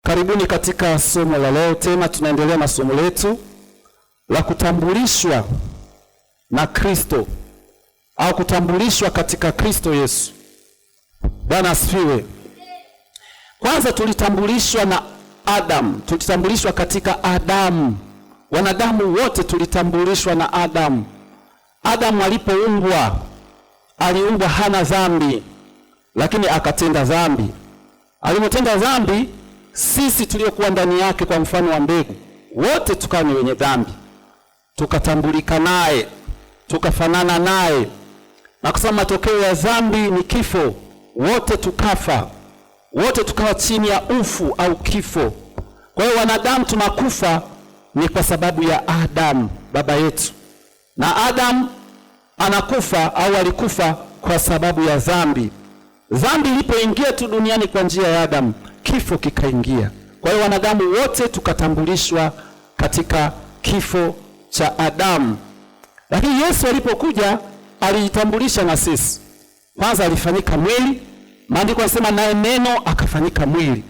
Karibuni katika somo la leo tena, tunaendelea na somo letu la kutambulishwa na Kristo au kutambulishwa katika Kristo Yesu. Bwana asifiwe. Kwanza tulitambulishwa na Adam, tulitambulishwa katika Adamu. Wanadamu wote tulitambulishwa na Adamu. Adamu alipoumbwa, aliumbwa hana dhambi, lakini akatenda dhambi. Alipotenda dhambi, sisi tuliokuwa ndani yake kwa mfano wa mbegu, wote tukawa ni wenye dhambi, tukatambulika naye, tukafanana naye, na kwa sababu matokeo ya dhambi ni kifo, wote tukafa, wote tukawa chini ya ufu au kifo. Kwa hiyo wanadamu tunakufa ni kwa sababu ya Adamu baba yetu, na Adamu anakufa au alikufa kwa sababu ya dhambi. Dhambi ilipoingia tu duniani kwa njia ya Adamu, kifo kikaingia. Kwa hiyo wanadamu wote tukatambulishwa katika kifo cha Adamu. Lakini Yesu alipokuja alijitambulisha na sisi. Kwanza alifanyika mwili, maandiko yanasema naye neno akafanyika mwili,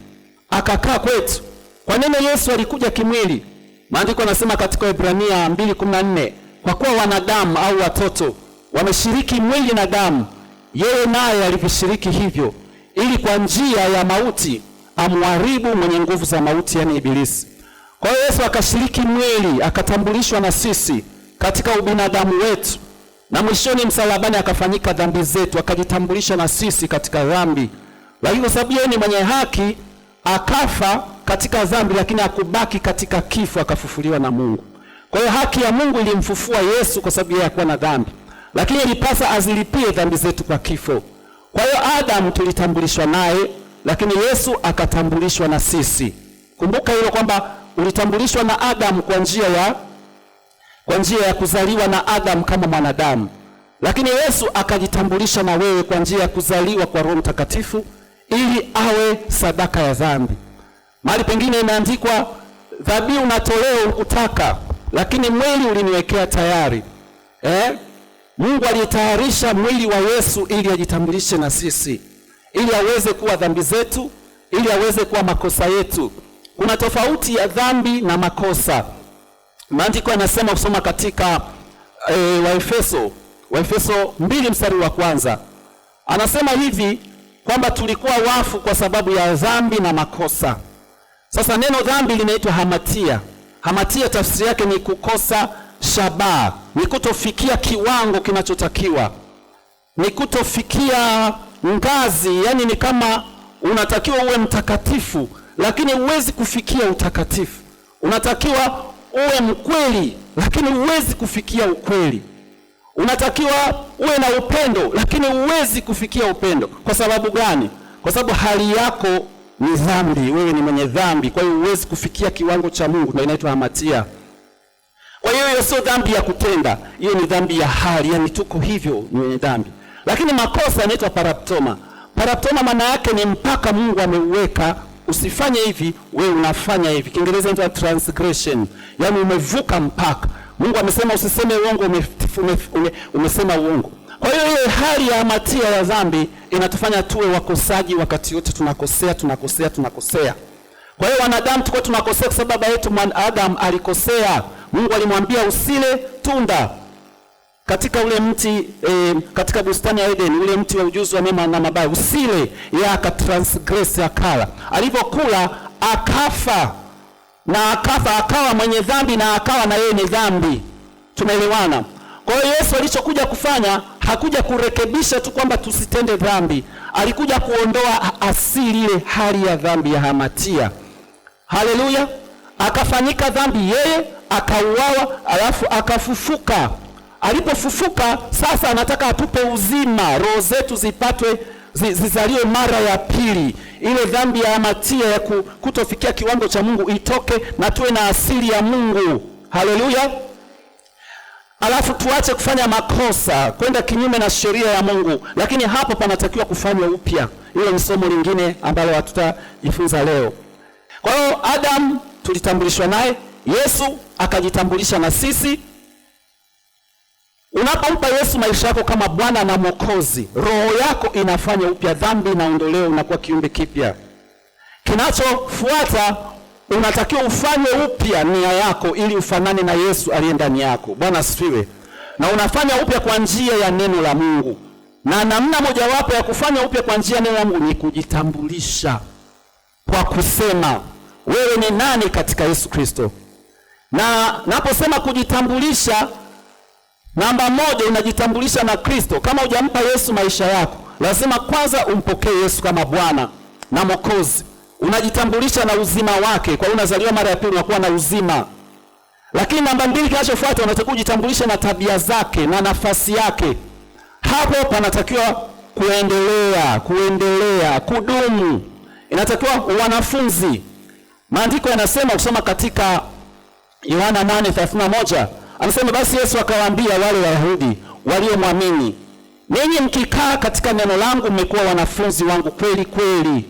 akakaa kwetu. Kwa neno Yesu alikuja kimwili. Maandiko yanasema katika Ibrania 2:14, kwa kuwa wanadamu au watoto wameshiriki mwili na damu, yeye naye alivishiriki hivyo, ili kwa njia ya mauti amharibu mwenye nguvu za mauti, yani Ibilisi. Kwa hiyo Yesu akashiriki mwili, akatambulishwa na sisi katika ubinadamu wetu, na mwishoni msalabani akafanyika dhambi zetu, akajitambulisha na sisi katika dhambi. Lakini kwa sababu yeye ni mwenye haki, akafa katika dhambi, lakini hakubaki katika kifo, akafufuliwa na Mungu. Kwa hiyo haki ya Mungu ilimfufua Yesu kwa sababu yeye hakuwa na dhambi, lakini ilipasa azilipie dhambi zetu kwa kifo. Kwa hiyo Adamu tulitambulishwa naye, lakini Yesu akatambulishwa na sisi. Kumbuka hilo kwamba ulitambulishwa na Adamu kwa njia ya kuzaliwa na Adamu kama mwanadamu, lakini Yesu akajitambulisha na wewe kwa njia ya kuzaliwa kwa Roho Mtakatifu ili awe sadaka ya dhambi. Mahali pengine imeandikwa, dhabihu na toleo hukutaka, lakini mwili uliniwekea tayari. Mungu alitayarisha mwili wa Yesu ili ajitambulishe na sisi, ili aweze kuwa dhambi zetu, ili aweze kuwa makosa yetu. Kuna tofauti ya dhambi na makosa. Maandiko yanasema, kusoma katika Waefeso 2 mstari wa kwanza, anasema hivi kwamba tulikuwa wafu kwa sababu ya dhambi na makosa. Sasa neno dhambi linaitwa hamatia. Hamatia tafsiri yake ni kukosa shabaha, ni kutofikia kiwango kinachotakiwa, ni kutofikia ngazi. Yani ni kama unatakiwa uwe mtakatifu, lakini huwezi kufikia utakatifu. Unatakiwa uwe mkweli, lakini huwezi kufikia ukweli. Unatakiwa uwe na upendo, lakini huwezi kufikia upendo. Kwa sababu gani? Kwa sababu hali yako ni dhambi, wewe ni mwenye dhambi, kwa hiyo huwezi kufikia kiwango cha Mungu, ndio inaitwa hamatia. Kwa hiyo hiyo sio dhambi ya kutenda, hiyo ni dhambi ya hali, yani tuko hivyo, ni wenye dhambi. Lakini makosa yanaitwa paraptoma. Paraptoma maana yake ni mpaka Mungu ameuweka, usifanye hivi, wewe unafanya hivi. Kiingereza inaitwa transgression, yani umevuka mpaka. Mungu amesema usiseme uongo, umesema uongo. Kwa hiyo ile hali ya hatia ya dhambi inatufanya tuwe wakosaji wakati wote, tunakosea, tunakosea, tunakosea. Kwa hiyo wanadamu tulikuwa tunakosea kwa sababu baba yetu Adam alikosea. Mungu alimwambia usile tunda katika ule mti katika bustani ya Eden, ule mti wa ujuzi wa mema na mabaya, usile. Yeye akatransgress, akala. Alipokula akafa, na akafa akawa mwenye dhambi, na akawa na yeye ni dhambi. Tunaelewana? Kwa hiyo Yesu alichokuja kufanya, hakuja kurekebisha tu kwamba tusitende dhambi, alikuja kuondoa asili ile hali ya dhambi ya hamatia. Haleluya! Akafanyika dhambi yeye, akauawa, alafu akafufuka. Alipofufuka sasa anataka atupe uzima, roho zetu zipatwe, zizaliwe mara ya pili. Ile dhambi ya hamatia ya kutofikia kiwango cha Mungu itoke na tuwe na asili ya Mungu. Haleluya! Alafu tuache kufanya makosa, kwenda kinyume na sheria ya Mungu, lakini hapo panatakiwa kufanywa upya. Hilo ni somo lingine ambalo hatutajifunza leo. Kwa hiyo Adam tulitambulishwa naye, Yesu akajitambulisha na sisi. Unapompa Yesu maisha yako kama Bwana na Mwokozi, roho yako inafanya upya, dhambi inaondolewa, unakuwa kiumbe kipya. Kinachofuata, unatakiwa ufanye upya nia yako ili ufanane na Yesu aliye ndani yako. Bwana asifiwe. Na unafanya upya kwa njia ya neno la Mungu. Na namna mojawapo ya kufanya upya kwa njia ya neno la Mungu ni kujitambulisha kwa kusema wewe ni nani katika Yesu Kristo. Na naposema kujitambulisha, namba moja, unajitambulisha na Kristo. Kama hujampa Yesu maisha yako, lazima kwanza umpokee Yesu kama Bwana na Mwokozi. Unajitambulisha na uzima wake, kwa hiyo unazaliwa mara ya pili, unakuwa na uzima. Lakini namba mbili, kinachofuata, unatakiwa kujitambulisha na tabia zake na nafasi yake. Hapo panatakiwa kuendelea, kuendelea, kudumu. Inatakiwa wanafunzi. Maandiko yanasema, kusoma katika Yohana 8:31, anasema basi Yesu akawaambia wale Wayahudi waliomwamini, ninyi mkikaa katika neno langu mmekuwa wanafunzi wangu kweli kweli.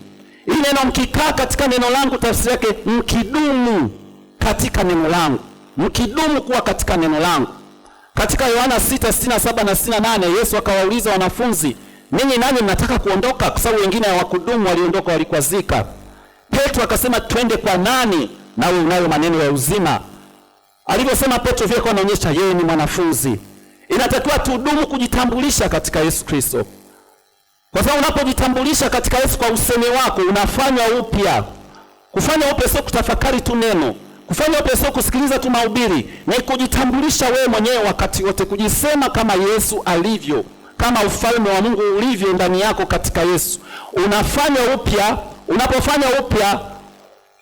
Hili neno mkikaa katika neno langu, tafsiri yake mkidumu katika neno langu, mkidumu kuwa katika neno langu. Katika Yohana 6:67 na 68, Yesu akawauliza wanafunzi, ninyi nani mnataka kuondoka? Kwa sababu wengine hawakudumu, waliondoka, walikwazika. Petro akasema, twende kwa nani? Nawe unayo maneno ya uzima. Alivyosema Petro vile kwa anaonyesha yeye ni mwanafunzi. Inatakiwa tudumu kujitambulisha katika Yesu Kristo. Kwa sababu unapojitambulisha katika Yesu kwa usemi wako, unafanywa upya. Kufanya upya sio kutafakari tu neno. Kufanya upya sio kusikiliza tu mahubiri, ni kujitambulisha wewe mwenyewe wakati wote, kujisema kama Yesu alivyo, kama ufalme wa Mungu ulivyo ndani yako katika Yesu. Unafanya upya. Unapofanya upya,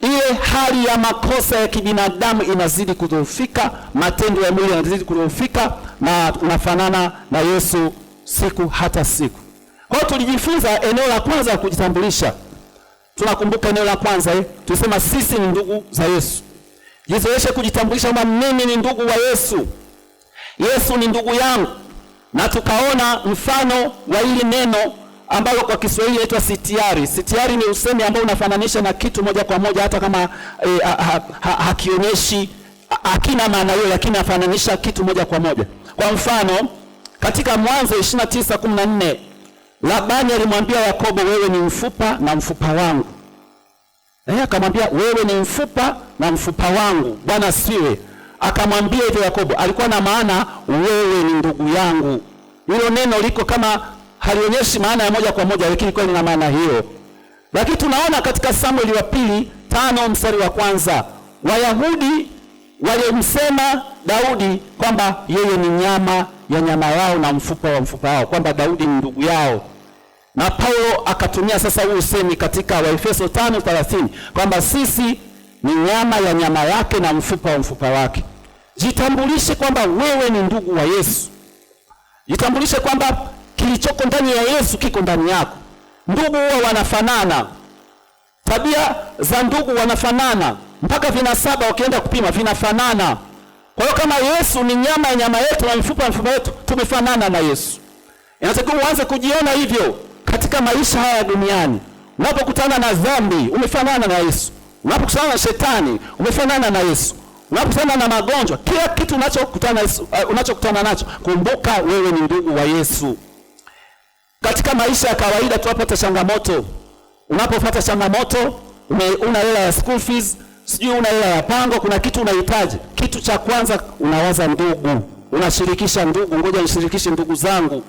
ile hali ya makosa ya kibinadamu inazidi kudhoofika, matendo ya mwili yanazidi kudhoofika, na unafanana na Yesu siku hata siku. Kwa hiyo tulijifunza eneo la kwanza la kujitambulisha. Tunakumbuka eneo la kwanza, tulisema sisi ni ndugu za Yesu. Jizoeshe kujitambulisha kwamba mimi ni ndugu wa Yesu. Yesu ni ndugu yangu. Na tukaona mfano wa hili neno ambalo kwa Kiswahili inaitwa sitiari. Sitiari ni usemi ambao unafananisha na kitu moja kwa moja, hata kama hakionyeshi, hakina maana hiyo, lakini anafananisha kitu moja kwa moja. Kwa mfano, katika Mwanzo 29:14, Labani alimwambia Yakobo, wewe ni mfupa na mfupa wangu. Akamwambia wewe ni mfupa na mfupa wangu. Bwana asifiwe. Akamwambia hivyo Yakobo, alikuwa na maana wewe ni ndugu yangu. Hilo neno liko kama halionyeshi maana ya moja kwa moja, lakini kweli lina maana hiyo. Lakini tunaona katika Samueli wa pili 5:1, Wayahudi walimsema Daudi kwamba yeye ni nyama ya nyama yao na mfupa wa mfupa wao, kwamba Daudi ni ndugu yao. Na Paulo akatumia sasa huu usemi katika Waefeso 5:30 kwamba sisi ni nyama ya nyama yake na mfupa wa mfupa wake. Jitambulishe kwamba wewe ni ndugu wa Yesu. Jitambulishe kwamba kilichoko ndani ya Yesu kiko ndani yako. Ndugu huwa wanafanana. Tabia za ndugu wanafanana. Mpaka vinasaba ukienda kupima vinafanana. Kwa hiyo kama Yesu ni nyama ya nyama yetu na mfupa wa mfupa wetu, tumefanana na Yesu. Inatakiwa uanze kujiona hivyo katika maisha haya ya duniani. Unapokutana na dhambi, umefanana na Yesu. Unapokutana na shetani, umefanana na Yesu. Unapokutana na magonjwa, kila kitu unachokutana nacho, kumbuka wewe ni ndugu wa Yesu. Katika maisha ya kawaida tunapata changamoto. Unapopata changamoto, una hela ya school fees, sijui una hela ya pango, kuna kitu unahitaji. Kitu cha kwanza unawaza ndugu, unashirikisha ndugu, ngoja nishirikishe ndugu zangu.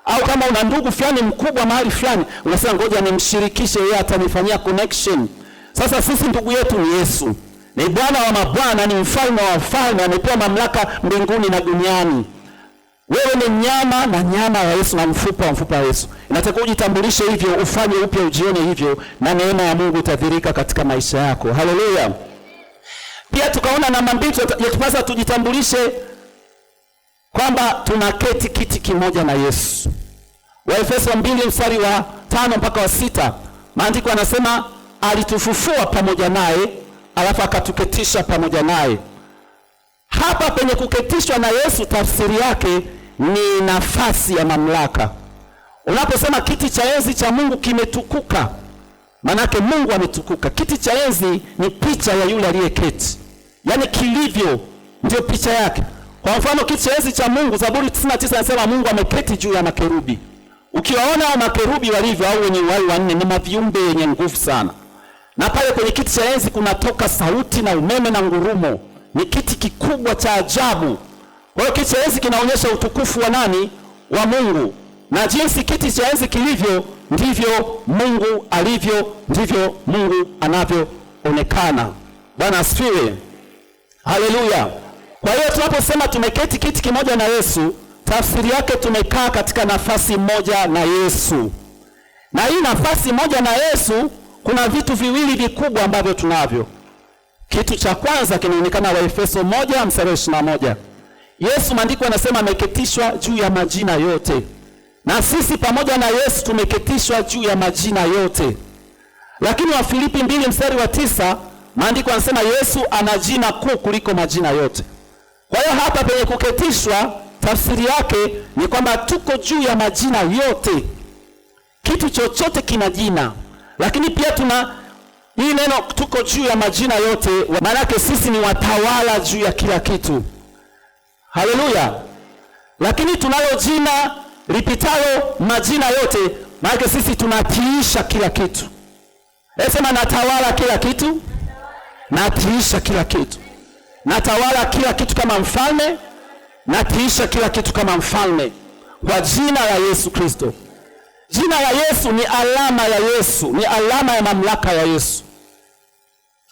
Au kama una ndugu fulani mkubwa mahali fulani, unasema ngoja nimshirikishe, yeye atanifanyia connection. Sasa sisi ndugu yetu ni Yesu. Ni Bwana wa mabwana, ni mfalme wa wafalme, amepewa mamlaka mbinguni na duniani. Wewe ni nyama na nyama ya Yesu na mfupa wa mfupa wa Yesu. Inatakiwa ujitambulishe hivyo, ufanye upya, ujione hivyo, na neema ya Mungu itadhihirika katika maisha yako. Haleluya. Pia tukaona namba mbili, yatupasa tujitambulishe kwamba tunaketi kiti kimoja na Yesu. Waefeso 2:5-6, maandiko yanasema alitufufua pamoja naye, alafu akatuketisha pamoja naye. Hapa penye kuketishwa na Yesu, tafsiri yake ni nafasi ya mamlaka. Unaposema kiti cha enzi cha Mungu kimetukuka, manake Mungu ametukuka. Kiti cha enzi ni picha ya yule aliyeketi, yaani kilivyo ndio picha yake. Kwa mfano kiti cha enzi cha Mungu, Zaburi 99 inasema Mungu ameketi juu ya makerubi. Ukiwaona hao makerubi walivyo, au wenye uhai wanne, ni maviumbe yenye nguvu sana. Na pale kwenye kiti cha enzi kunatoka sauti na umeme na ngurumo. Ni kiti kikubwa cha ajabu. Kwa hiyo kiti cha enzi kinaonyesha utukufu wa nani? Wa Mungu. Na jinsi kiti cha enzi kilivyo ndivyo Mungu alivyo, ndivyo Mungu anavyoonekana. Bwana asifiwe. Haleluya. Kwa hiyo tunaposema tumeketi kiti kimoja na Yesu, tafsiri yake tumekaa katika nafasi moja na Yesu. Na hii nafasi moja na Yesu, kuna vitu viwili vikubwa ambavyo tunavyo. Kitu cha kwanza kinaonekana Waefeso 1:21. Yesu, maandiko yanasema, ameketishwa juu ya majina yote. Na sisi pamoja na Yesu tumeketishwa juu ya majina yote. Lakini Wafilipi 2:9, maandiko yanasema Yesu ana jina kuu kuliko majina yote. Kwa hiyo hapa penye kuketishwa, tafsiri yake ni kwamba tuko juu ya majina yote. Kitu chochote kina jina. Lakini pia tuna hii neno tuko juu ya majina yote, maana yake sisi ni watawala juu ya kila kitu. Haleluya. Lakini tunalo jina lipitalo majina yote, maana sisi tunatiisha kila kitu. Sema natawala kila kitu, natiisha kila kitu. Natawala kila kitu kama mfalme, natiisha kila kitu kama mfalme kwa jina la Yesu Kristo. Jina la Yesu ni alama ya Yesu, ni alama ya mamlaka ya Yesu.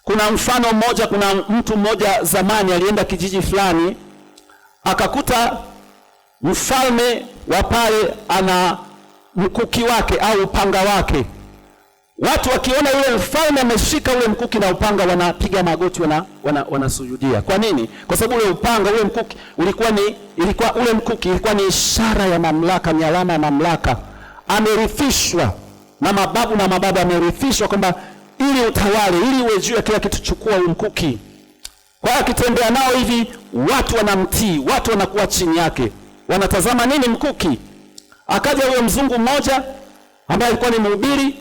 Kuna mfano mmoja, kuna mtu mmoja zamani alienda kijiji fulani, akakuta mfalme wa pale ana mkuki wake au upanga wake. Watu wakiona yule mfalme ameshika ule mkuki na upanga, wanapiga magoti, wanasujudia. Kwa nini? Kwa sababu ule upanga, ule mkuki ulikuwa ni ilikuwa ule mkuki ilikuwa ni ishara ya mamlaka, ni alama ya mamlaka. Amerithishwa na mababu na mababu, amerithishwa kwamba ili utawale, ili uwe juu ya kila kitu, chukua mkuki. Kwa hiyo akitembea nao hivi, watu wanamtii, watu wanakuwa chini yake. Wanatazama nini? Mkuki. Akaja huyo mzungu mmoja ambaye alikuwa ni mhubiri,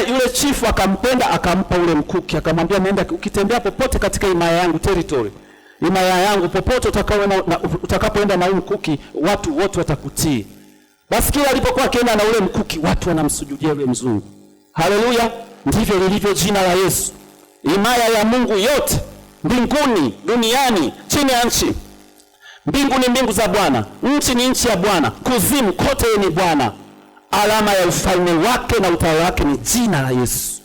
yule chifu akampenda, akampa ule mkuki, akamwambia nenda ukitembea popote katika himaya yangu, territory, himaya yangu, popote utakapoenda na mkuki, watu wote watakutii. Basi kila alipokuwa akienda na ule mkuki, watu wanamsujudia yule mzungu. Haleluya. Ndivyo lilivyo jina la Yesu. Himaya ya Mungu yote, mbinguni, duniani, chini ya nchi. Mbingu ni mbingu za Bwana, nchi ni nchi ya Bwana, kuzimu kote ni Bwana. Alama ya ufalme wake na utawala wake ni jina la Yesu.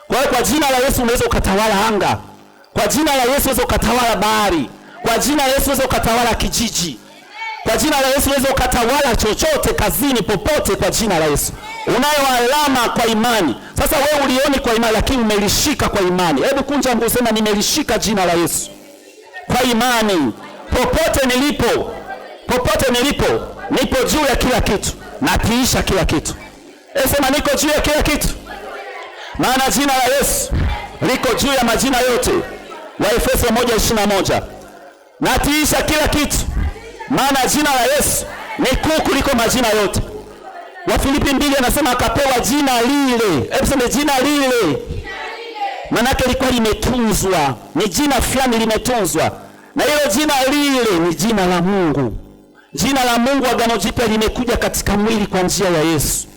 Kwa hiyo kwa jina la Yesu unaweza ukatawala anga. Kwa jina la Yesu unaweza ukatawala bahari. Kwa jina la Yesu unaweza ukatawala kijiji. Kwa jina la Yesu unaweza ukatawala chochote, kazini, popote, kwa jina la Yesu. Unayo alama kwa imani. Sasa wewe ulioni kwa imani, lakini umelishika kwa imani. Hebu kunja mguu, sema nimelishika jina la Yesu kwa imani. Popote nilipo, popote nilipo, nipo juu ya kila kitu, natiisha kila kitu. Sema niko juu ya kila kitu. Maana jina la Yesu liko juu ya majina yote. Waefeso 1:21. Natiisha kila kitu, maana jina la Yesu ni kuu kuliko majina yote. Wafilipi 2 anasema akapewa jina lile. Hebu sema jina lile. Maana yake lilikuwa limetunzwa, ni jina fulani limetunzwa. Na hilo jina lile ni jina la Mungu. Jina la Mungu Agano Jipya limekuja katika mwili kwa njia ya Yesu.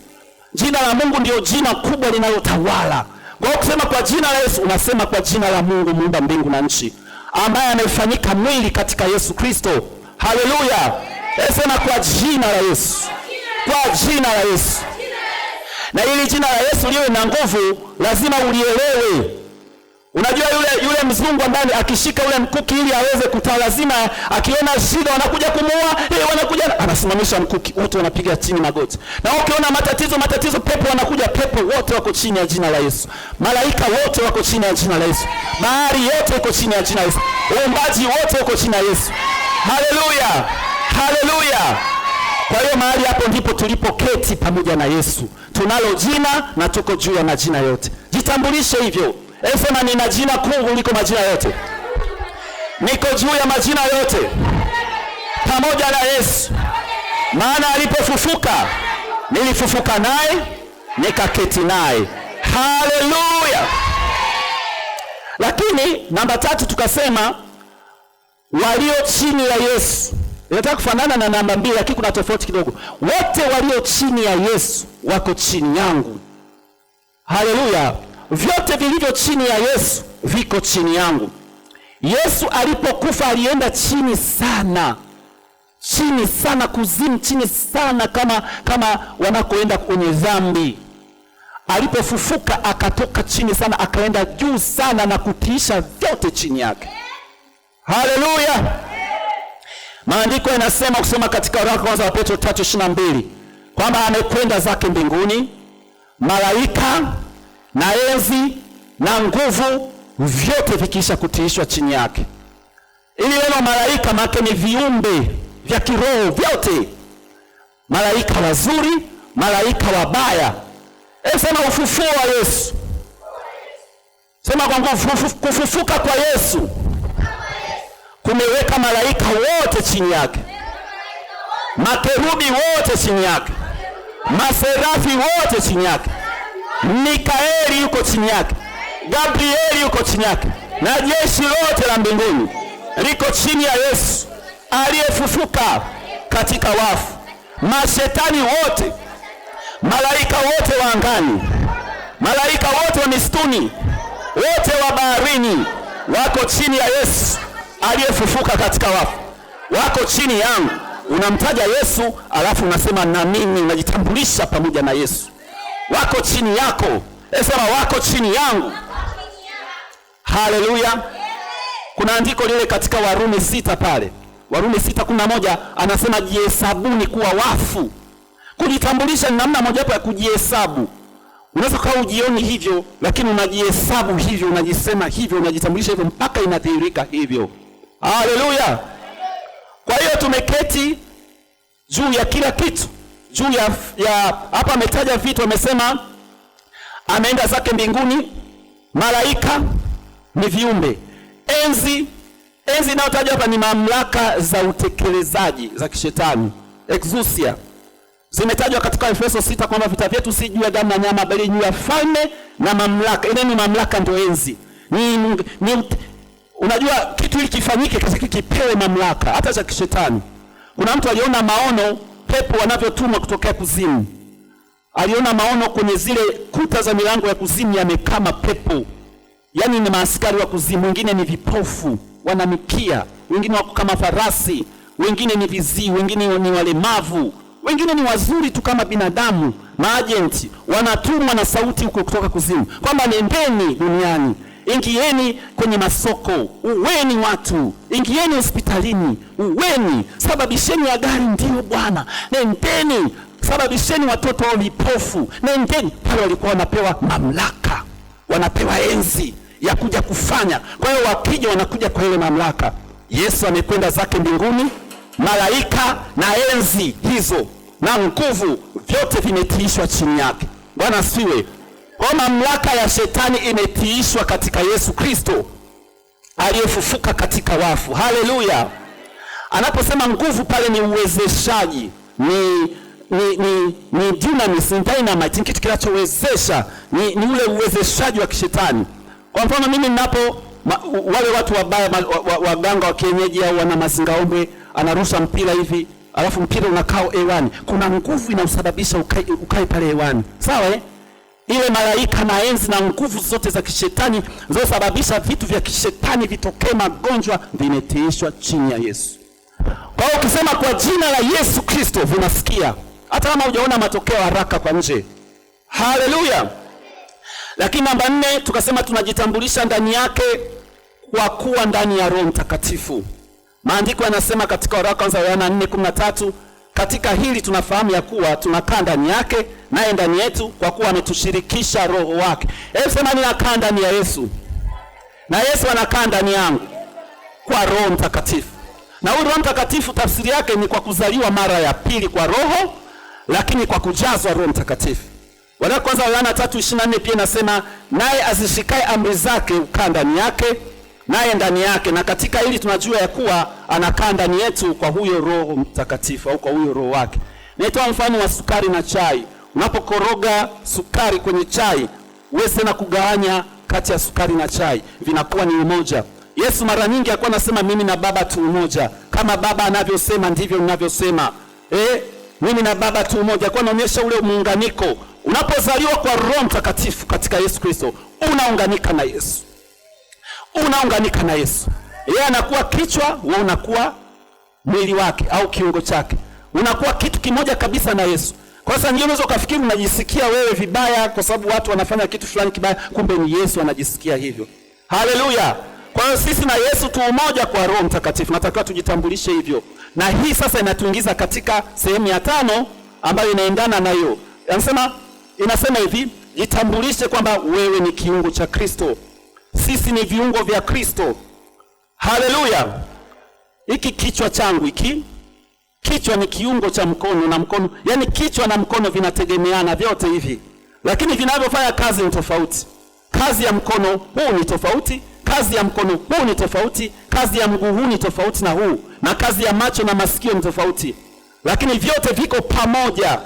Jina la Mungu ndio jina kubwa linalotawala. Kwa hiyo kusema kwa jina la Yesu, unasema kwa jina la Mungu muumba mbingu na nchi, ambaye amefanyika mwili katika Yesu Kristo. Haleluya. Sema kwa jina la Yesu. Kwa jina la Yesu. Na ili jina la Yesu liwe na nguvu, lazima ulielewe. Unajua yule mzungu ambaye akishika ule mkuki ili aweze kutawala, lazima akiona shida wanakuja kumuua, wanakuja anasimamisha mkuki, wote wanapiga chini magoti. Na ukiona matatizo, pepo wanakuja, pepo wote wako chini ya jina la Yesu. Malaika wote wako chini ya jina la Yesu. Bahari yote iko chini ya jina la Yesu. Uumbaji wote uko chini ya Yesu. Haleluya. Haleluya. Kwa hiyo mahali hapo ndipo tulipoketi pamoja na Yesu. Tunalo jina na tuko juu ya majina yote. Jitambulishe hivyo. Sema nina jina kuu kuliko majina yote. Niko juu ya majina yote pamoja na Yesu. Maana alipofufuka, nilifufuka naye, nikaketi naye. Haleluya. Lakini namba 3 tukasema walio chini ya Yesu. Inataka kufanana na namba 2, lakini kuna tofauti kidogo. Wote walio chini ya Yesu wako chini yangu. Haleluya. Vyote vilivyo chini ya Yesu viko chini yangu. Yesu alipokufa alienda chini sana, chini sana, kuzimu, chini sana, kama wanakoenda kwenye dhambi. Alipofufuka akatoka chini sana, akaenda juu sana na kutiisha vyote chini yake. Haleluya! Maandiko yanasema kusoma katika waraka kwanza wa Petro 3:22 kwamba amekwenda zake mbinguni, malaika na enzi na nguvu vyote vikiisha kutiishwa chini yake. Ili neno malaika maana ni viumbe vya kiroho vyote, malaika wazuri, malaika wabaya. Sema ufufuo wa Yesu. Sema kwa nguvu, kufufuka kwa Yesu kumeweka malaika wote chini yake, makerubi wote chini yake, maserafi wote chini yake, Mikaeli yuko chini yake, Gabrieli yuko chini yake, na jeshi lote la mbinguni liko chini ya Yesu aliyefufuka katika wafu. Mashetani wote, malaika wote wa angani, malaika wote wa misituni, wote wa baharini wako chini ya Yesu aliyefufuka katika wafu, wako chini yangu. Unamtaja Yesu alafu unasema na mimi, unajitambulisha pamoja na Yesu. Wako chini yako. Sema wako chini yangu. Haleluya. Kuna andiko lile katika Warumi 6 pale, Warumi 6:11 anasema jihesabuni kuwa wafu. Kujitambulisha ni namna mojawapo ya kujihesabu. Unaweza kuwa ujioni hivyo, lakini unajihesabu hivyo, unajisema hivyo, unajitambulisha hivyo mpaka inadhihirika hivyo. Haleluya. Kwa hiyo tumeketi juu ya kila kitu. Juu ya hapa ametaja vitu, amesema ameenda zake mbinguni, malaika ni viumbe, enzi inayotajwa hapa ni mamlaka za utekelezaji za kishetani, exousia. Zimetajwa katika Efeso 6 kwamba vita vyetu si juu ya damu na nyama, bali juu ya falme na mamlaka. Ile ni mamlaka, ndio enzi. Ni unajua kitu hili kifanyike kipewe mamlaka hata za kishetani. Kuna mtu aliona maono pepo wanavyotumwa kutokea kuzimu. Aliona maono kwenye zile kuta za milango ya kuzimu yamekaa mapepo. Yaani ni maaskari wa kuzimu, wengine ni vipofu, wana mikia, wengine wako kama farasi, wengine ni viziwi, wengine ni walemavu, wengine ni wazuri tu kama binadamu, maajenti wanatumwa na sauti huko kutoka kuzimu kwamba nendeni duniani, ingieni kwenye masoko, uweni watu, ingieni hospitalini, uweni, sababisheni agari, ndio Bwana, nendeni, sababisheni watoto wao vipofu, nendeni. Pale walikuwa wanapewa mamlaka, wanapewa enzi ya kuja kufanya. Kwa hiyo wakija wanakuja kwa ile mamlaka. Yesu amekwenda zake mbinguni, malaika na enzi hizo na nguvu vyote vimetiishwa chini yake. Bwana asifiwe. Kwa mamlaka ya shetani imetiishwa katika Yesu Kristo aliyefufuka katika wafu. Haleluya. Anaposema nguvu pale ni uwezeshaji, ni dynamis, ni dynamite, ni kitu kinachowezesha, ni ule uwezeshaji wa kishetani. Kwa mfano mimi ninapo wale watu wabaya, waganga wa kienyeji au wana mazingaombwe, anarusha mpira hivi, alafu mpira unakaa hewani. Kuna nguvu inausababisha ukae pale hewani. Sawa eh? Ile malaika na enzi na nguvu zote za kishetani zilizosababisha vitu vya kishetani vitokee, magonjwa, vimetiishwa chini ya Yesu. Kwa hiyo ukisema kwa jina la Yesu Kristo vinasikia, hata kama hujaona matokeo haraka kwa nje. Haleluya. Lakini namba 4 tukasema tunajitambulisha ndani yake kwa kuwa ndani ya Roho Mtakatifu. Maandiko yanasema katika waraka kwanza Yohana 4:13, katika hili tunafahamu ya kuwa tunakaa ndani yake naye ndani yetu, kwa kuwa ametushirikisha Roho wake. Hebu sema ninakaa ndani ya Yesu na Yesu anakaa ndani yangu kwa Roho Mtakatifu. Na huyu Roho Mtakatifu tafsiri yake ni kwa kuzaliwa mara ya pili kwa Roho, lakini kwa kujazwa Roho Mtakatifu. Waraka kwanza Yohana 3:24 pia inasema naye azishikae amri zake ukaa ndani yake naye ndani yake, na katika hili tunajua ya kuwa anakaa ndani yetu kwa huyo Roho Mtakatifu au kwa huyo Roho wake. Nitoa mfano wa sukari na chai. Unapokoroga sukari kwenye chai, huwezi tena kugawanya kati ya sukari na chai, vinakuwa ni umoja. Yesu mara nyingi alikuwa anasema mimi na Baba tu umoja, kama Baba anavyosema ndivyo ninavyosema. Mimi na Baba tu umoja, kwa naonyesha ule muunganiko. Unapozaliwa kwa Roho Mtakatifu katika Yesu Kristo, Unaunganika na Yesu, unaunganika na Yesu. Yeye anakuwa kichwa, wewe unakuwa mwili wake au kiungo chake, unakuwa kitu kimoja kabisa na Yesu. Kwa sasa nyingine unaweza ukafikiri unajisikia wewe vibaya kwa sababu watu wanafanya kitu fulani kibaya, kumbe ni Yesu anajisikia hivyo. Haleluya! Kwa hiyo sisi na Yesu tu umoja kwa Roho Mtakatifu, natakiwa tujitambulishe hivyo. Na hii sasa inatuingiza katika sehemu ya 5 ambayo inaendana na hiyo. Inasema hivi, jitambulishe kwamba wewe ni kiungo cha Kristo. Sisi ni viungo vya Kristo. Haleluya! Hiki kichwa changu hiki, kichwa ni kiungo cha mkono na mkono, yani kichwa na mkono vinategemeana vyote hivi, lakini vinavyofanya kazi ni tofauti. Kazi ya mkono huu ni tofauti, kazi ya mkono huu ni tofauti, kazi ya mguu huu ni tofauti na huu, na kazi ya macho na masikio ni tofauti, lakini vyote viko pamoja.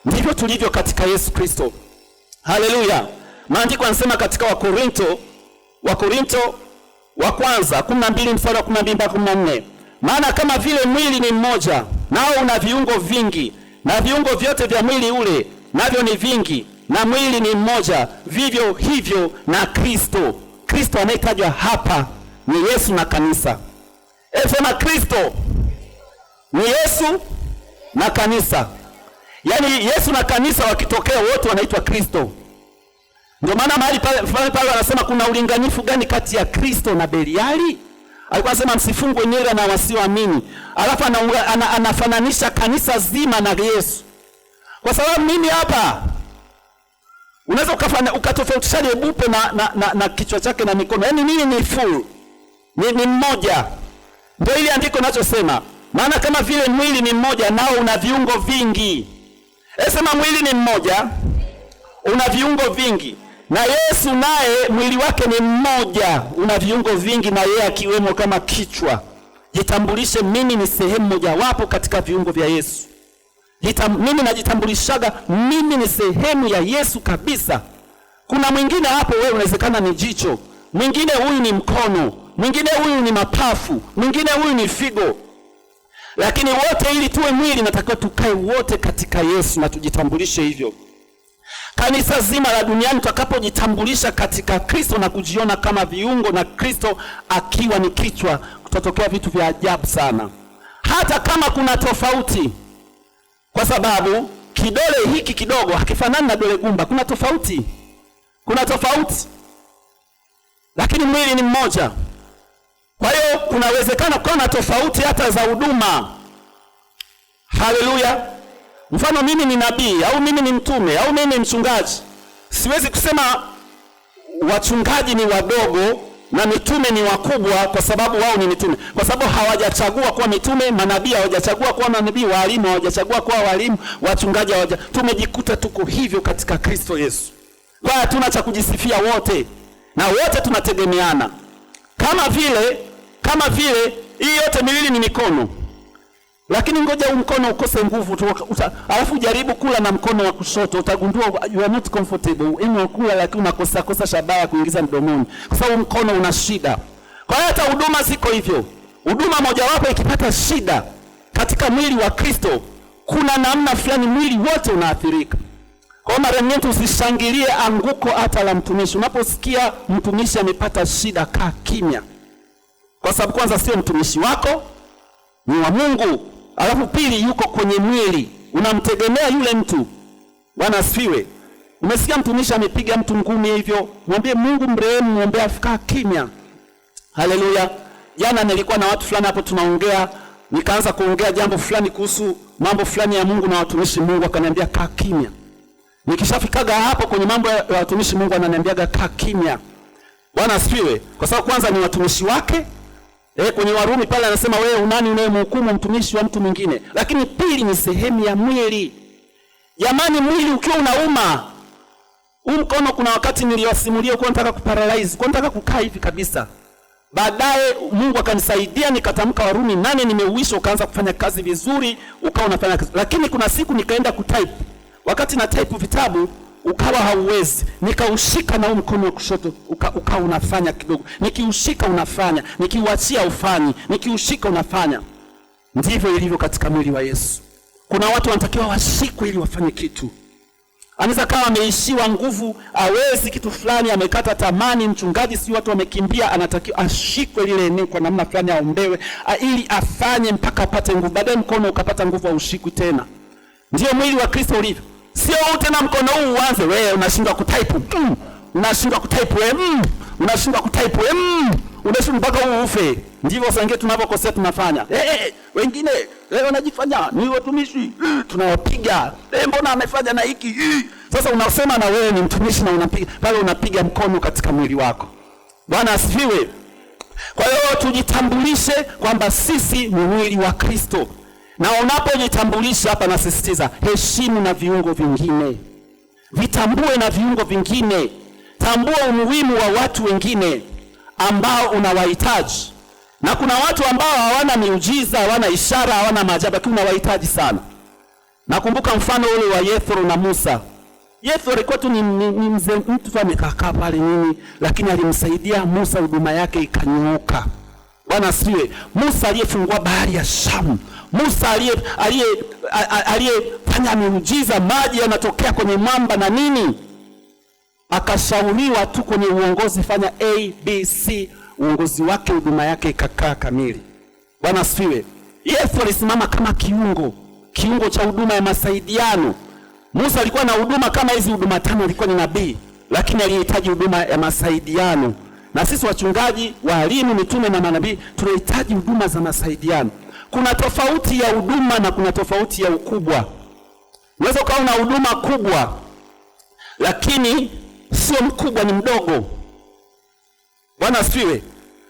Ndivyo tulivyo katika Yesu Kristo. Haleluya! Maandiko yanasema katika Wakorinto wa kwanza 12 mstari wa 12 mpaka 14, maana kama vile mwili ni mmoja, nao una viungo vingi, na viungo vyote vya mwili ule navyo ni vingi, na mwili ni mmoja, vivyo hivyo na Kristo. Kristo anayetajwa hapa ni Yesu na kanisa. Sema Kristo ni Yesu na kanisa. Yaani Yesu na kanisa wakitokea wote wanaitwa Kristo. Ndio maana mahali pale anasema kuna ulinganifu gani kati ya Kristo na Beliali? Alikuwa anasema msifungwe nira na wasioamini. Alafu anafananisha kanisa zima na Yesu. Kwa sababu mimi hapa unaweza ukatofautisha ebupe na kichwa chake na mikono. Yaani mimi ni full. Ni mmoja. Ndio ile andiko ninachosema. Maana kama vile mwili ni mmoja nao una viungo vingi. Sema mwili ni mmoja, una viungo vingi. Na Yesu naye mwili wake ni mmoja, una viungo vingi na yeye akiwemo kama kichwa. Jitambulishe, mimi ni sehemu mojawapo katika viungo vya Yesu. Mimi najitambulishaga, mimi ni sehemu ya Yesu kabisa. Kuna mwingine hapo wewe unawezekana ni jicho, mwingine huyu ni mkono, mwingine huyu ni mapafu, mwingine huyu ni figo. Lakini wote ili tuwe mwili natakiwa tukae wote katika Yesu na tujitambulishe hivyo. Kanisa zima la duniani tutakapojitambulisha katika Kristo na kujiona kama viungo na Kristo akiwa ni kichwa, kutatokea vitu vya ajabu sana. Hata kama kuna tofauti, kwa sababu kidole hiki kidogo hakifanani na dole gumba, kuna tofauti. Kuna tofauti. Lakini mwili ni mmoja. Kwa hiyo kunawezekana kuwa na tofauti hata za huduma. Haleluya. Mfano mimi ni nabii au mimi ni mtume au mimi ni mchungaji. Siwezi kusema wachungaji ni wadogo na mitume ni wakubwa kwa sababu wao ni mitume. Kwa sababu hawajachagua kuwa mitume, manabii hawajachagua kuwa manabii, walimu hawajachagua kuwa walimu, wachungaji hawaja. Tumejikuta tuko hivyo katika Kristo Yesu. Kwa hiyo hatuna cha kujisifia wote, na wote tunategemeana. Kama vile hii yote miwili ni mikono. Lakini ngoja mkono ukose nguvu tu, alafu jaribu kula na mkono wa kushoto, utagundua you are not comfortable. Yaani kula lakini unakosa kosa shabaha ya kuingiza mdomoni, kwa sababu mkono una shida. Kwa hiyo hata huduma ziko hivyo. Huduma mojawapo ikipata shida katika mwili wa Kristo, kuna namna fulani mwili wote unaathirika. Kwa mara nyingi usishangilie anguko hata la mtumishi. Unaposikia mtumishi amepata shida, kaa kimya. Kwa sababu kwanza sio mtumishi wako, ni wa Mungu. Alafu pili yuko kwenye mwili, unamtegemea yule mtu. Bwana asifiwe. Umesikia mtumishi amepiga mtu ngumi hivyo, mwambie Mungu mrehemu, muombe, afukaa kimya. Haleluya. Jana nilikuwa na watu fulani hapo tunaongea, nikaanza kuongea jambo fulani kuhusu mambo fulani ya Mungu na watumishi. Mungu akaniambia kaa kimya. Nikishafikaga hapo kwenye mambo ya watumishi, Mungu ananiambiaga kaa kimya. Bwana asifiwe. Kwa sababu kwanza ni watumishi wake. Kwenye Warumi pale anasema wewe unani unayemhukumu mtumishi wa mtu mwingine? Lakini pili ni sehemu ya mwili. Jamani, mwili ukiwa unauma, huu mkono kuna wakati niliwasimulia kwa nataka kuparalyze, kwa nataka kukaa hivi kabisa. Baadaye Mungu akanisaidia nikatamka Warumi 8, nimeuisha ukaanza kufanya kazi vizuri, ukawa unafanya kazi. Lakini kuna siku nikaenda kutype. Wakati na type vitabu ukawa hauwezi. Nikaushika na huu mkono wa kushoto ukawa unafanya kidogo. Nikiushika unafanya, nikiuachia ufanyi, nikiushika unafanya. Ndivyo ilivyo katika mwili wa Yesu. Kuna watu wanatakiwa washikwe ili wafanye kitu. Anaweza kawa ameishiwa nguvu, hawezi kitu fulani, amekata tamani, mchungaji si watu wamekimbia, anatakiwa ashikwe lile eneo kwa namna fulani, aombewe ili afanye mpaka apate nguvu. Baadaye mkono ukapata nguvu, haushikwi tena. Ndio mwili wa Kristo ulivyo. Sio huu tena mkono huu uanze, wewe unashindwa kutype, unashindwa kutype wewe, unashindwa kutype wewe, unashindwa mpaka huu ufe. Ndivyo sasa tunavyokosea tunafanya. Wengine wanajifanya ni watumishi, tunawapiga. Mbona amefanya na hiki? Sasa unasema na wewe ni mtumishi na unapiga pale, unapiga mkono katika mwili wako. Bwana asifiwe. Kwa hiyo tujitambulishe kwamba sisi ni mwili wa Kristo. Na unapojitambulisha hapa, nasisitiza, heshimu na viungo vingine. Vitambue na viungo vingine. Tambua umuhimu wa watu wengine ambao unawahitaji. Na kuna watu ambao hawana miujiza, hawana ishara, hawana maajabu, lakini unawahitaji sana. Nakumbuka mfano ule wa Yethro na Musa. Yethro alikuwa tu ni mzee, mtu tu amekaa pale nini, lakini alimsaidia Musa, huduma yake ikanyooka. Bwana asifiwe. Musa aliyefungua bahari ya Shamu, Musa aliyefanya miujiza, maji yanatokea kwenye mwamba na nini, akashauriwa tu kwenye uongozi, fanya A, B, C, uongozi wake, huduma yake ikakaa kamili. Bwana asifiwe. Yesu alisimama kama kiungo, kiungo cha huduma ya masaidiano. Musa alikuwa na huduma kama hizi huduma tano, alikuwa ni nabii, lakini alihitaji huduma ya masaidiano. Na sisi wachungaji, walimu, mitume na manabii tunahitaji huduma za masaidiano. Kuna tofauti ya huduma na kuna tofauti ya ukubwa. Unaweza ukawa una huduma kubwa lakini sio mkubwa, ni mdogo. Bwana asifiwe.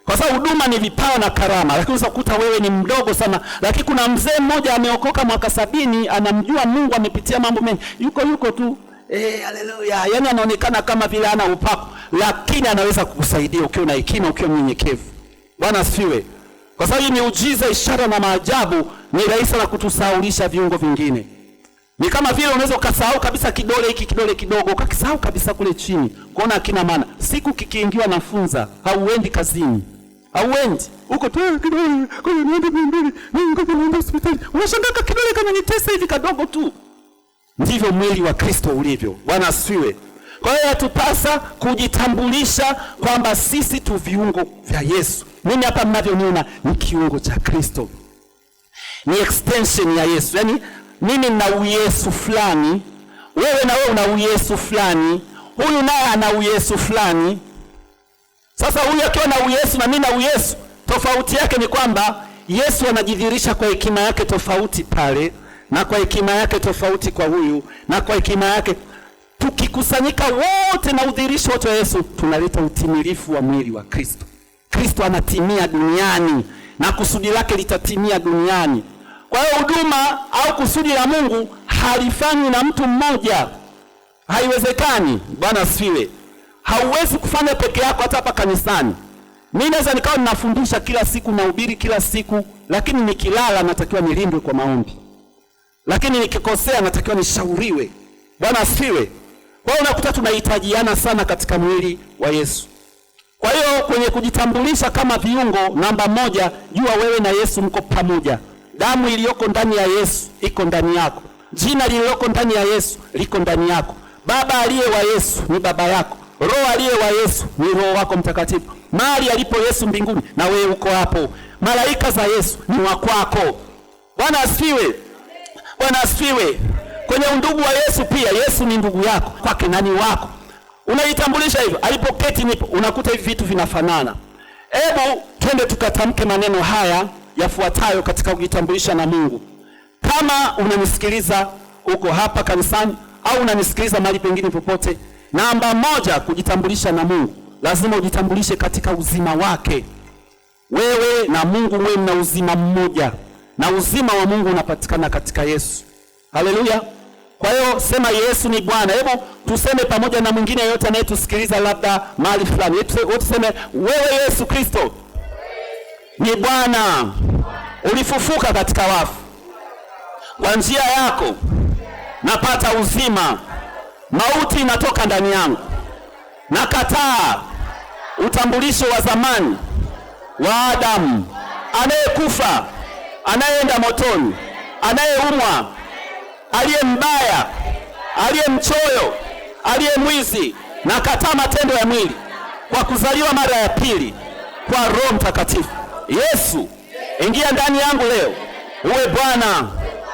Kwa sababu huduma ni vipawa na karama, lakini unaweza kukuta wewe ni mdogo sana, lakini kuna mzee mmoja ameokoka mwaka 70, anamjua Mungu, amepitia mambo mengi, yuko tu, haleluya, yani anaonekana kama vile ana upako, lakini anaweza kukusaidia ukiwa na hekima, ukiwa mnyenyekevu. Bwana asifiwe. Kwa sababu miujiza, ishara na maajabu ni rahisi sana kutusahaulisha viungo vingine. Ni kama vile unaweza ukasahau kabisa kidole hiki, kidole kidogo, ukakisahau kabisa kule chini, kuona hakina maana. Siku kikiingiwa na funza, hauendi kazini. Hauendi. Uko tu kidole, kwa niende mbele, mimi niende hospitali. Unashangaa kidole kama nitesa hivi kadogo tu. Ndivyo mwili wa Kristo ulivyo. Bwana asifiwe. Kwa hiyo yatupasa kujitambulisha kwamba sisi tu viungo vya Yesu. Mimi hapa mnavyoniona ni kiungo cha Kristo. Ni extension ya Yesu. Yaani mimi nina uyesu fulani, wewe na wewe una uyesu fulani, huyu naye ana uyesu fulani. Sasa huyu akiwa na uyesu na mimi na uyesu, tofauti yake ni kwamba Yesu anajidhihirisha kwa hekima yake tofauti pale, na kwa hekima yake tofauti kwa huyu, na kwa hekima yake. Tukikusanyika wote na udhihirisho wote wa Yesu, tunaleta utimilifu wa mwili wa Kristo. Kristo anatimia duniani na kusudi lake litatimia duniani. Kwa hiyo huduma au kusudi la Mungu halifanywi na mtu mmoja. Haiwezekani. Bwana asifiwe. Hauwezi kufanya peke yako hata hapa kanisani. Mimi naweza nikawa ninafundisha kila siku, nahubiri kila siku, lakini nikilala natakiwa nilindwe kwa maombi. Lakini nikikosea natakiwa nishauriwe. Bwana asifiwe. Kwa hiyo unakuta tunahitajiana sana katika mwili wa Yesu. Kwa hiyo kwenye kujitambulisha kama viungo, namba moja, jua wewe na Yesu mko pamoja. Damu iliyoko ndani ya Yesu iko ndani yako. Jina lililoko ndani ya Yesu liko ndani yako. Baba aliye wa Yesu ni baba yako. Roho aliye wa Yesu ni Roho wako Mtakatifu. Mahali alipo Yesu mbinguni na wewe uko hapo. Malaika za Yesu ni wa kwako. Bwana asifiwe. Bwana asifiwe. Kwenye undugu wa Yesu pia, Yesu ni ndugu yako, kwake nani wako. Unajitambulisha hivyo, alipoketi nipo, unakuta hivi vitu vinafanana. Hebu twende tukatamke maneno haya yafuatayo katika kujitambulisha na Mungu. Kama unanisikiliza uko hapa kanisani au unanisikiliza mahali pengine popote, namba moja, kujitambulisha na Mungu. Lazima ujitambulishe katika uzima wake. Wewe na Mungu mwe mna uzima mmoja, na uzima wa Mungu unapatikana katika Yesu. Haleluya. Kwa hiyo sema Yesu ni Bwana. Hebu tuseme pamoja na mwingine yeyote anayetusikiliza labda mahali fulani. Wote tuseme wewe Yesu Kristo ni Bwana. Ulifufuka katika wafu. Kwa njia yako napata uzima. Mauti inatoka ndani yangu. Nakataa utambulisho wa zamani wa Adamu, anayekufa, anayeenda motoni, anayeumwa, aliye mbaya. aliye mchoyo, aliye mwizi. Nakataa matendo ya mwili kwa kuzaliwa mara ya pili kwa Roho Mtakatifu. Yesu, ingia ndani yangu leo, uwe Bwana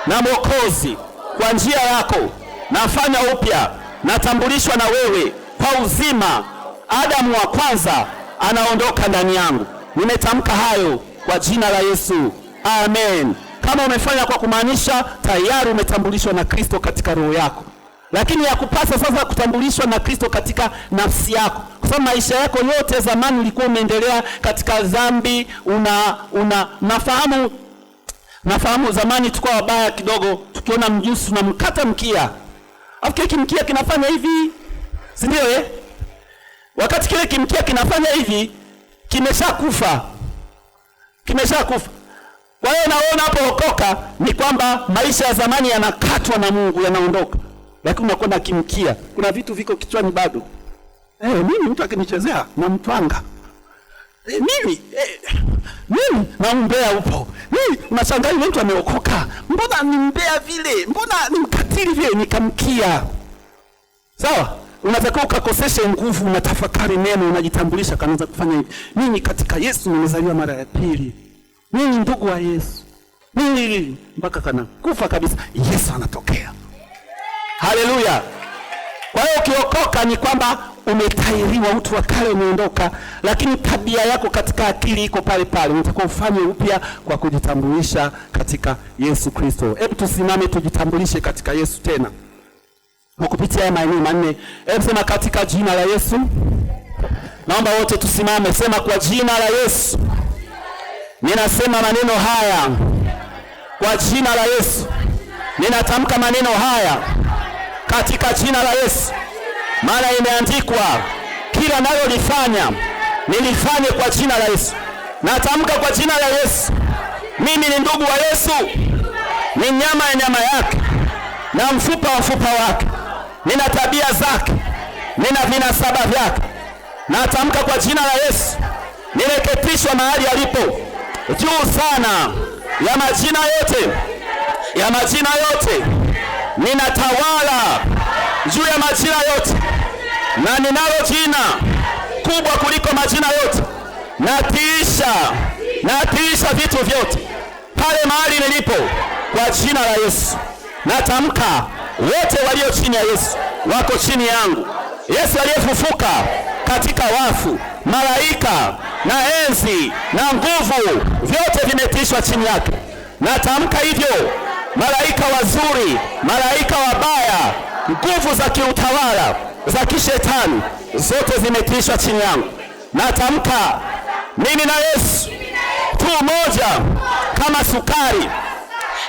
na Mwokozi. Kwa njia yako nafanya upya, natambulishwa na wewe kwa uzima. Adamu wa kwanza anaondoka ndani yangu. Nimetamka hayo kwa jina la Yesu, amen. Kama umefanya kwa kumaanisha, tayari umetambulishwa na Kristo katika roho yako, lakini yakupasa sasa kutambulishwa na Kristo katika nafsi yako, kwa sababu maisha yako yote zamani ulikuwa umeendelea katika dhambi. Nafahamu zamani tulikuwa wabaya kidogo, tukiona mjusi tunamkata mkia, afu kile kimkia kinafanya hivi, si ndio eh? Wakati kile kimkia kinafanya hivi, kimeshakufa, kimeshakufa. Kwa hiyo naona hapo okoka ni kwamba maisha ya zamani yanakatwa na Mungu, yanaondoka, lakini unakwenda kimkia. Kuna vitu viko kichwani bado. Mimi mtu akinichezea namtwanga. Mimi na umbea upo. Mimi unashangaa yule mtu ameokoka, mbona ni mbea vile, mbona ni mkatili vile? Nikamkia. Sawa? Unatakiwa ukakoseshe nguvu, unatafakari neno, unajitambulisha, kanaanza kufanya hivi. Mimi katika Yesu nimezaliwa mara ya pili. Mimi ndugu wa Yesu. Mimi mpaka kana kufa kabisa, Yesu anatokea. Haleluya. Kwa hiyo ukiokoka ni kwamba umetairiwa, utu wa kale umeondoka, lakini tabia yako katika akili iko pale pale. Unatakiwa ufanye upya kwa kujitambulisha katika Yesu Kristo. Hebu tusimame tujitambulishe katika Yesu tena kwa kupitia haya maeneo manne. Hebu sema katika jina la Yesu. Naomba wote tusimame, sema kwa jina la Yesu. Ninasema maneno haya kwa jina la Yesu. Ninatamka maneno haya katika jina la Yesu. Maana imeandikwa, kila nalolifanya nilifanye kwa jina la Yesu. Natamka kwa jina la Yesu. Mimi ni ndugu wa Yesu, ni nyama ya nyama yake na mfupa wa mfupa wake. Nina tabia zake, nina vinasaba vyake. Natamka kwa jina la Yesu, nimeketishwa mahali alipo juu sana ya majina yote, ya majina yote. Ninatawala juu ya majina yote, na ninalo jina kubwa kuliko majina yote. Natiisha, natiisha vitu vyote pale mahali nilipo kwa jina la Yesu. Natamka wote walio chini ya Yesu wako chini yangu. Yesu aliyefufuka katika wafu, malaika na enzi na nguvu, vyote vimetishwa chini yake. Natamka hivyo, malaika wazuri, malaika wabaya, nguvu za kiutawala za kishetani, zote zimetishwa chini yangu. Natamka mimi na Yesu tu moja, kama sukari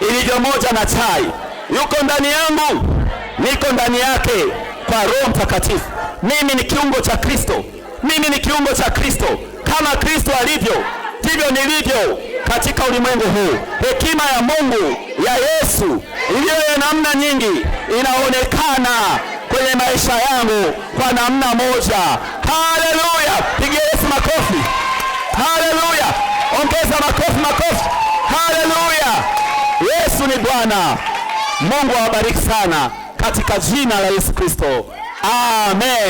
ilivyo moja na chai. Yuko ndani yangu, niko ndani yake kwa Roho Mtakatifu. Mimi ni kiungo cha Kristo, mimi ni kiungo cha Kristo. Kama Kristo alivyo, ndivyo nilivyo katika ulimwengu huu. Hekima ya Mungu ya Yesu iliyo ya namna nyingi inaonekana kwenye maisha yangu kwa namna moja. Haleluya! Pigia Yesu makofi. Haleluya! Ongeza makofi, makofi. Haleluya! Yesu ni Bwana. Mungu awabariki sana katika jina la Yesu Kristo. Amen.